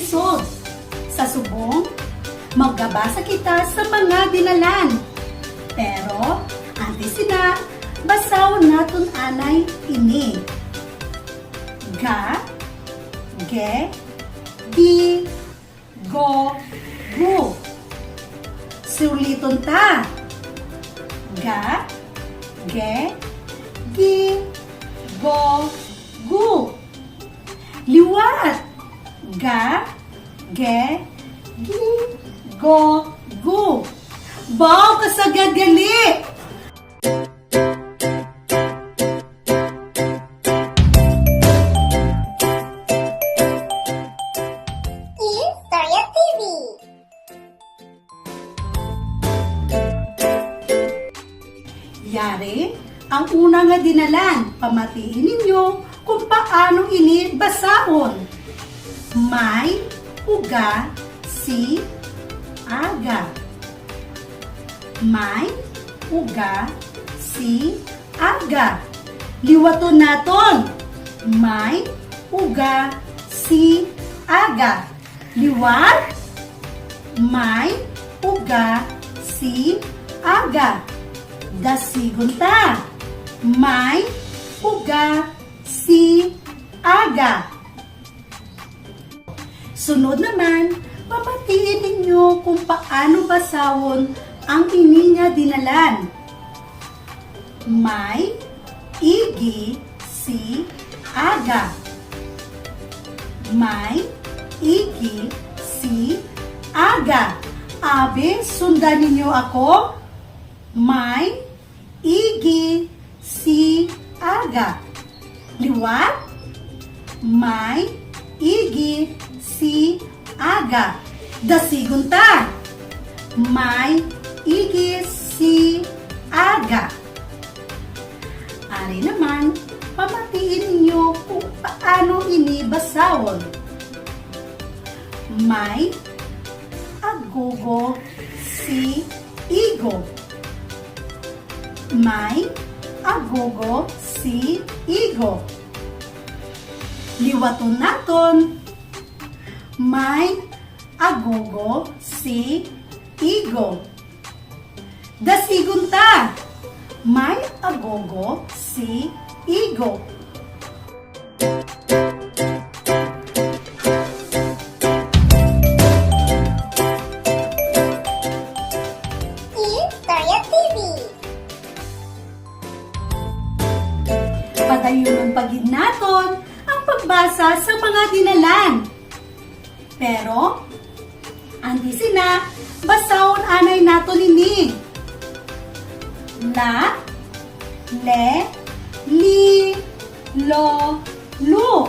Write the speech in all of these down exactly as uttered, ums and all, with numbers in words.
lisod. Sa subong, magabasa kita sa mga dinalan. Pero, antes sina, basahon naton anay ini. Ga, ge, gi, go, gu. Suliton ta. Ga, ge, gi, go, gu. Liwat. Ga, ge, gi, go, gu. Baw, kasagad gali! Istorya T V. Yari ang una nga dinalan. Pamatii ninyo kung paano ini basahon. May uga si Aga. May uga si Aga. Liwaton naton. May uga si Aga. Liwat. May uga si Aga. Dasigon ta. May uga si Aga. Sunod naman, pamatii ninyo kung paano basahon ang ini nga dinalan. May igi si Aga. May igi si Aga. Abi, sundan ninyo ako. May igi si Aga. Liwat, may igi si Aga. Dasigon ta. May igi si Aga. Ari naman, pamatii ninyo kung paano ini basahon. May agogo si Igo. May agogo si Igo. Liwaton naton. May agogo si Igo. Dasigon ta. May agogo si Igo. Istorya T V. Padayunon pa gid naton ang pagbasa sa mga dinalan. Pero, antes sina, basahon anay naton ini. La, le, li, lo, lu.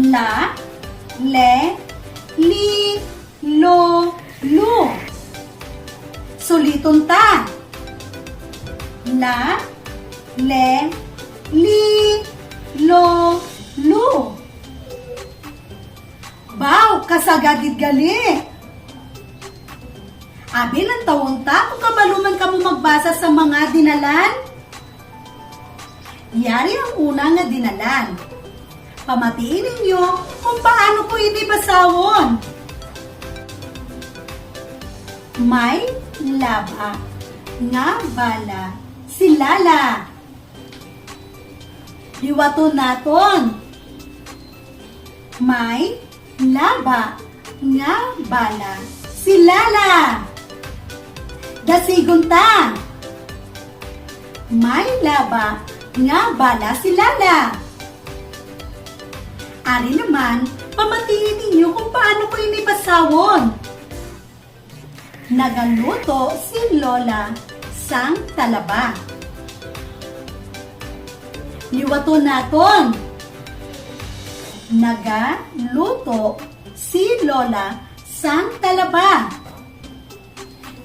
La, le, li, lo, lu. Suliton ta. La, le, li, lo, lu. Baw, kasagad gid gali. Abi, lantawon ta kung kabalo man kamo magbasa sa mga dinalan. Yari ang una nga dinalan. Pamatii ninyo kung paano ko ini basahon. May laba nga bala si Lala. Liwaton naton. May laba nga bala si Lala. Dasigon ta. May laba nga bala si Lala. Ari naman, pamatii ninyo kung paano ko ini basahon. Nagaluto si Lola sang talaba. Liwaton naton. Nagaluto si Lola sang talaba.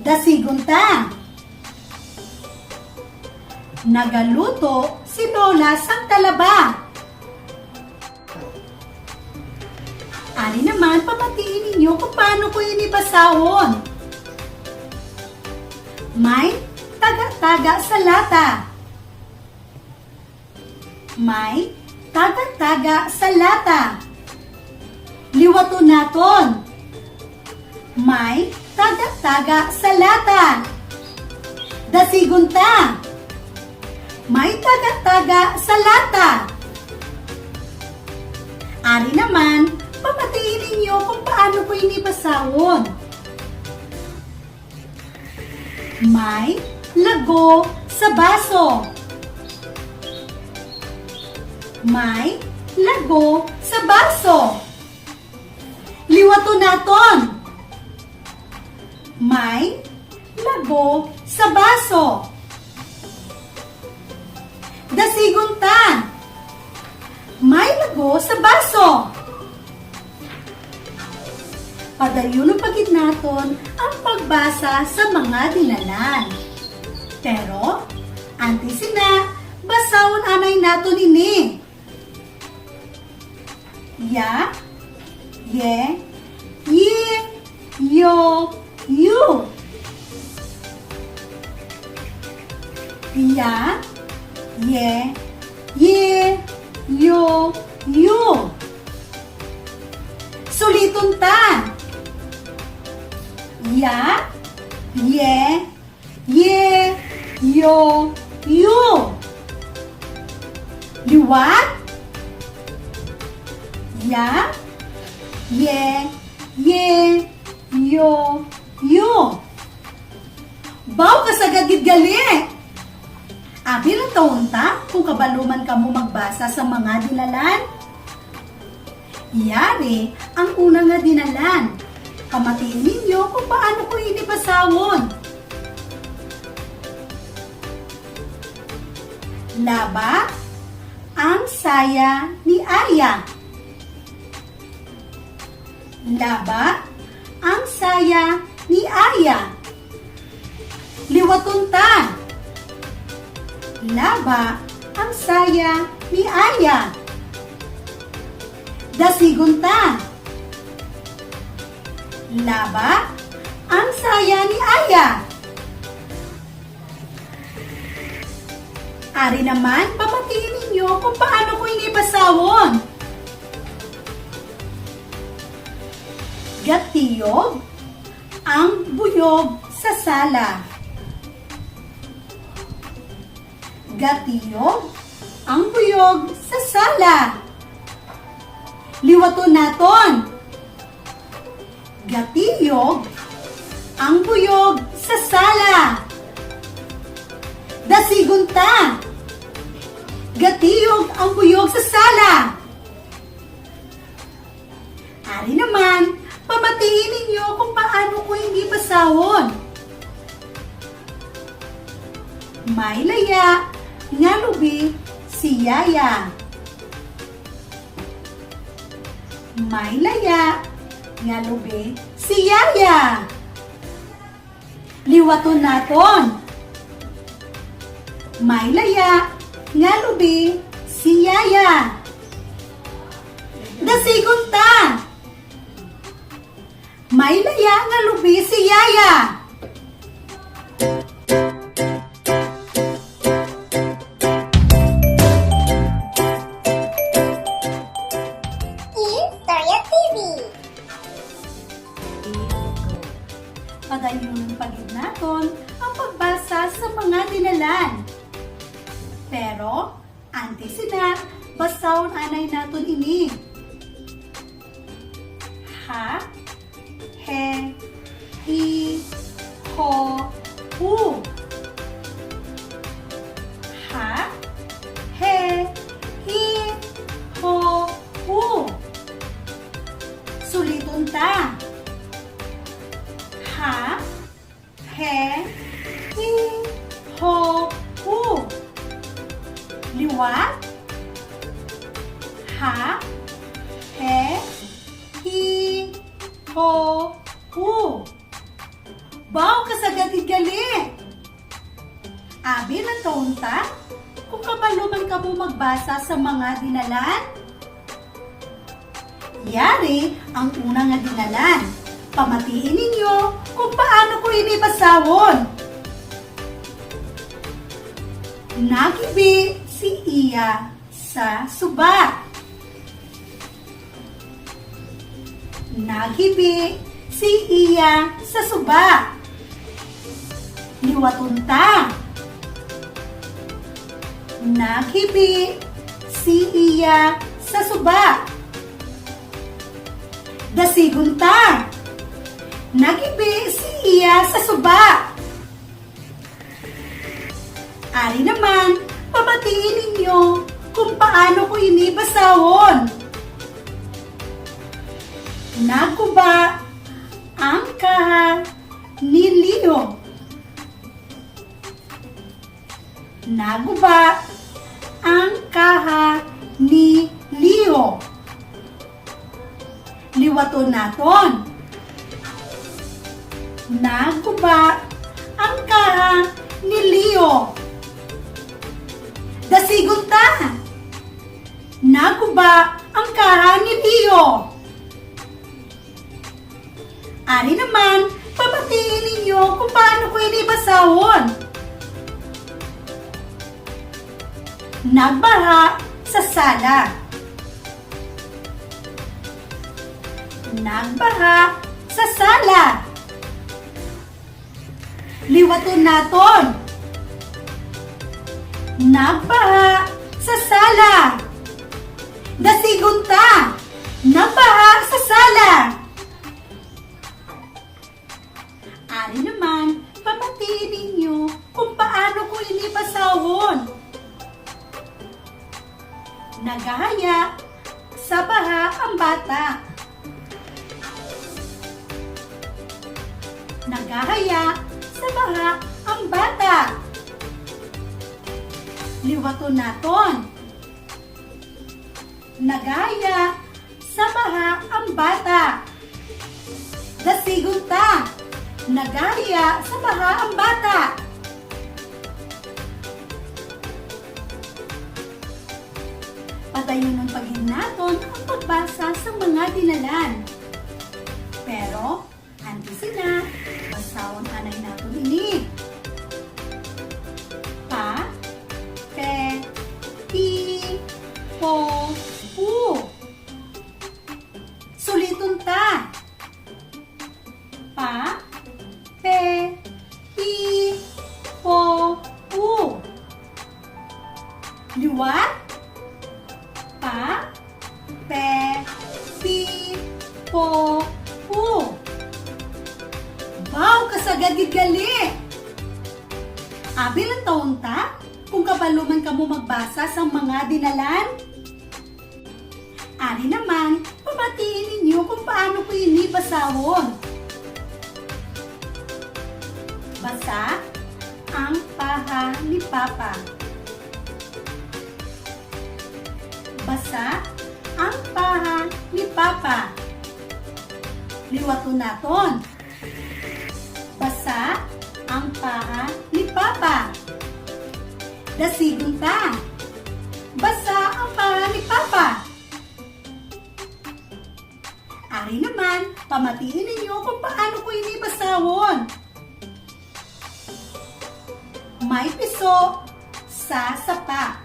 Dasigon ta. Nagaluto si Lola sang talaba. Ari naman, pamatii ninyo kung paano ko ini basahon. May taga-taga sa lata. May taga-taga sa lata. Liwaton naton. May taga-taga sa lata. Dasigon ta. May taga-taga sa lata. Ari naman, pamatii ninyo kung paano ko ini basahon. May lago sa baso. May lago sa baso. Liwaton naton. May lago sa baso. Dasigon ta. May lago sa baso. Padayunon pa gid naton ang pagbasa sa mga dinalan. Pero, antes sina, basahon anay naton ini. Ya, ye, yi, yo, yu. Ya, ye, yi, yo, yu. Suliton ta. Ya, ye, ye, yo, yu. Liwat. Ya, ye, ye, yo, yu. Baw ka sagad gid gali. Abi lang ta unta kung kabalo man kamo magbasa sa mga dinalan. Yari ang una nga dinalan. Pamatii ninyo kung paano ko ini basahon. Laba ang saya ni Aya. Laba ang saya ni Aya. Liwaton ta. Laba ang saya ni Aya. Dasigon ta. Laba ang saya ni Aya. Ari naman, pamatii ninyo kung paano ko ini basahon. Gatiyog ang buyog sa sala. Gatiyog ang buyog sa sala. Liwaton naton. Gatiyog ang buyog sa sala. Dasigon ta. Gatiyog ang buyog sa sala. Ari naman, pamatii ninyo kung paano ko ini basahon. May laya nga lubi si Yaya. May laya nga lubi si Yaya. Liwaton naton. May laya nga lubi si Yaya. Dasigon ta. May laya nga lubi si Yaya. Istorya T V. Padayon pa gid naton ang pagbasa sa mga dinalan. Pero, antes sina, basahon anay naton ini. Ha, he, i, ho, u. Ha, he, i, ho, u. Suliton ta. Ha, he, i, ho, u. Liwat. Ha, he, i, ho, u. Baw ka sagad gid gali. Abi lang ta unta kung kabalo man kamo magbasa sa mga dinalan. Yari ang una nga dinalan. Pamatii ninyo kung paano ko ini basahon. Nagibi si Iya sa suba. Naghibi si iya sa suba. Liwaton ta. Naghibi si iya sa suba. Dasigon ta. Naghibi si iya sa suba. Ari naman, pamatii ninyo kung paano ko ini basahon. Naguba ang kaha ni Leo. Naguba ang kaha ni Leo. Liwaton naton. Naguba ang kaha ni Leo. Dasigon ta. Naguba ang kaha ni Leo. Ari naman, pamatii ninyo kung paano ko ini basahon. Nagbaha sa sala. Nagbaha sa sala. Liwaton naton. Nagbaha sa sala. Dasigon ta. Nagbaha sa sala. Ari naman, pamatii ninyo kung paano ko ini basahon. Nagahaya sa baha ang bata. Nagahaya sa baha ang bata. Liwaton naton. Nagahaya sa baha ang bata. Dasigon ta. Nagahaya sa baha ang bata. Padayunon pa gid naton ang pagbasa sa mga dinalan. Pero, antes sina, basahon anay naton ini. Pa, pe, pi, po, pu. Suliton ta. Pa, pe, pi, po, pu. Liwat. Pa, pe, pi, po, pu. Wow, kasagad gid gali! Abi, lantawon ta kung kabalo man kamo magbasa sang mga dinalan. Ari naman, pamatii ninyo kung paano ko ini basahon. Basa ang paha ni Papa. Basa ang paha ni Papa. Liwaton naton. Basa ang paha ni Papa. Dasigon ta. Basa ang paha ni Papa. Ari naman, pamatii ninyo kung paano ko ini basahon. May piso sa sapa.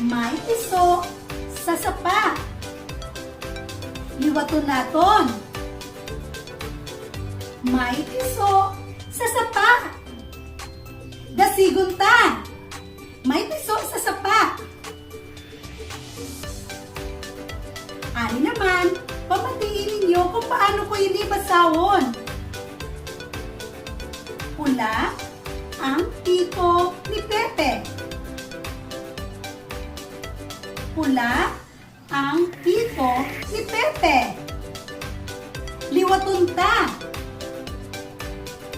May piso sa sapa. Liwaton naton. May piso sa sapa. Dasigon ta. May piso sa sapa. Ari naman, pamatii ninyo kung paano ko ini basahon. Pula ang pito ni Pepe. Pula ang pito ni Pepe. Liwaton ta.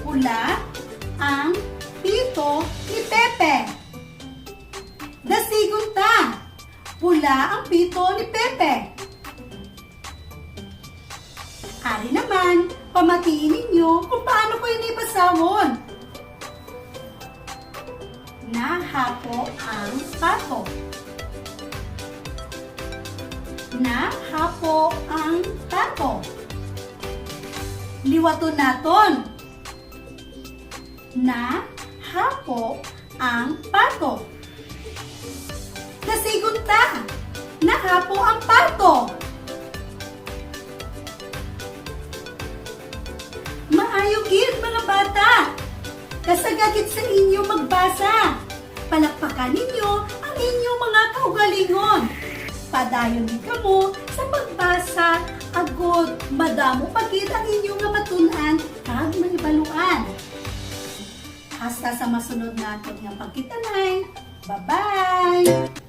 Pula ang pito ni Pepe. Dasigon ta. Pula ang pito ni Pepe. Ari naman, pamatii ninyo kung paano ko ini basahon. Nahapo ang pato. Nahapo ang pato. Liwaton naton. Nahapo ang pato. Dasigon ta. Naapo ang pato. Maayo gid, mga bata. Kasagakit sa inyo magbasa. Palakpakan ninyo ang inyong mga kaugalingon. Padayon gid kamo sa pagbasa, agod madamo pa gid ang inyo nga matun-an kag mahibaluan. Hasta sa masunod naton nga pagkita-nay. Bye-bye!